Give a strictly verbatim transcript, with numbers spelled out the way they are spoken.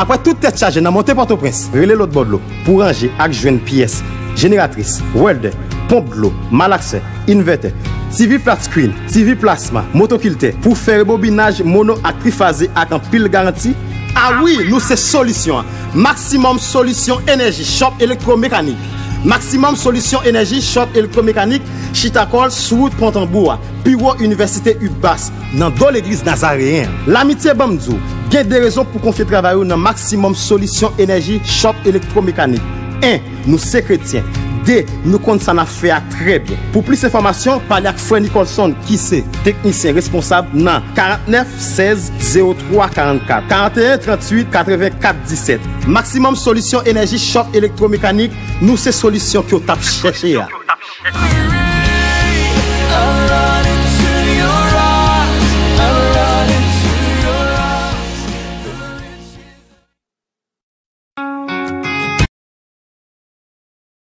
Apre tout tèt chaje nan monte Pòtoprens, rele lòt bò dlo pou ranje ak jwenn pyès jeneratris, welder, ponp dlo, malaksè, invètè, T V flat screen, T V plasma, motokiltè, pou fè rebobinaj mono ak trifaze ak anpil garanti. A wi, nou se solisyon an. Maximum Solution Energy Shop Electromechanic. Maximum Solution Energy Shop Electromechanic chita kò l sou wout Pòtanbou a, pi wo Inivèsite UBAS, nan do legliz Nazareyen an. Lamitye ban m di w, gen de rezon pou konfye travay ou nan Maximum Solution Energy Shop Electromechanic. En, nou se kretyen. De, nou konn sa n ap fè a trè byen. Pou plis enfòmasyon, pale ak frè Nicholson, ki se teknisyen responsab nan karant nèf sèz zewo twa karant kat, karant en trant uit katreven kat disèt. Maximum Solution Energy Shop Electromechanic, nou se solisyon ke w t ap chèche a.